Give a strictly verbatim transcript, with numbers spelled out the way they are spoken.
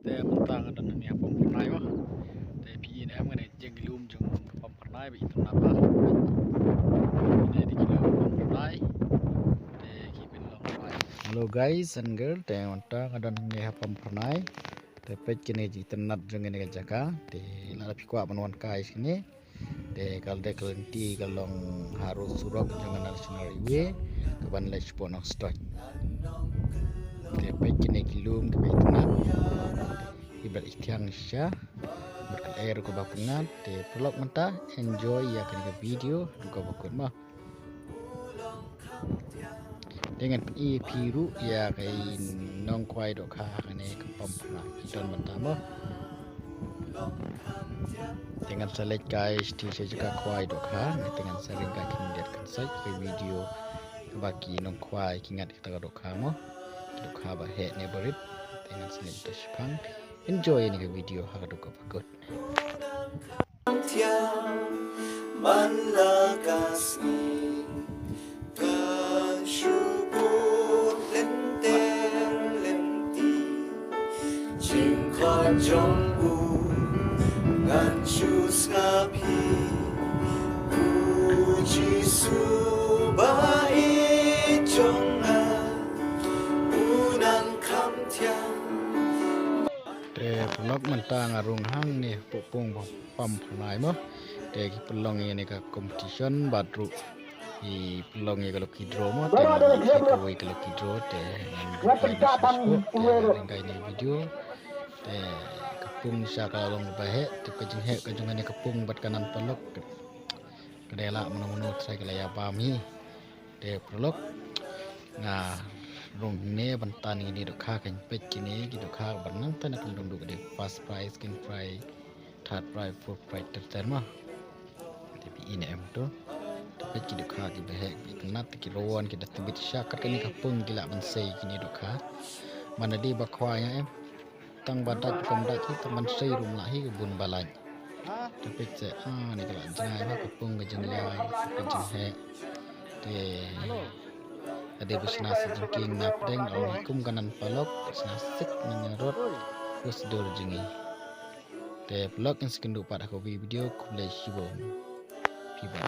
Te mynta nga don hangne ha Pamphyrnai mo. Te phi i ne em, kane ka jinglum jong ka Pamphyrnai ba itynnad bha. Te dei ki lum Pamphyrnai. Te ki pynlong bai. Hello guys and girl, te mynta nga don hangne ha Pamphyrnai. Te peit kine ki itynnad jong kane ka jaka. Te lada phi kwah ban wan kai shane, te ka dei ka lynti ka long harud surok jong ka National Highway kaban leit shapoh Nongstoiñ. Te peit kine ki lum kiba itynnad, kiba ithiang shisha bad ka lyer kaba pyngngad. Te paralok mynta enjoy ïa kane ka video haduh kaba kut mo. Te ngan pyni ïa phi ruh ïa ka nongkhwai dohkha kane ka Pamphyrnai ki don mynta mo. Te ngan sa leit kai shatei sha jaka khwai dohkha, te ngan sa ring kai khyndiat khynsoit ka video kaba ki nongkhwai ki ngat ïa kata ka dohkha mo. Ki dohkha ba heh ne ba rit. Te ngan sa leit ta shiphang. Enjoy ïa kane ka video haduh kaba kut. Thiang man la ka sngi kan shu bud lynter lynti. Jingkhot jong u ngan shu sngap hi, u Jisu ba ïeit jong nga u nang kham thiang. Te paralok mynta nga rung hangne hapoh pung Pamphyrnai mo. Te ki pynlong ïa kane ka competition bad ruh ki pynlong ïa ka lucky draw mo. Te nga dei kawei ka lucky draw, te ngan rung kai na shisha, te ngan rung kai ne video. Te ka pung shisha ka long ba heh, te ka jingheh ka jong kane ka pung bad ka nan paralok ka dei la mano mano trai ka la ïa bam hi. Te paralok nga rung ne ban tan ïa kine dohkha, kan peit kine ki dohkha ban nang tan kan dung duh ka dei first prize, second prize, third prize, fourth prize ter ter mo. Te phi i ne em to. Te peit ki dohkha kiba heh kiba itynnad, te ki rawon ki da tbit shisha kat kane ka pung ki lah ban sei kine dohkha. Ban da dei ba khwai nga em. Tang ba dait kum dait hi, tang ban sei ruh ym lah hi, ka bun ba lait. Te peit se, ah, ne ka la jngai ha ka pung ka jingïaid ka jingheh. Te ka dei ba shna sa jingkieng na pdeng, ong hi kum ka nan paralok, shna sik na nang rot, u sdor jong ngi. Te paralok, ngin sa ïakynduh pat ha kawei video, khublei shibun. Phi ba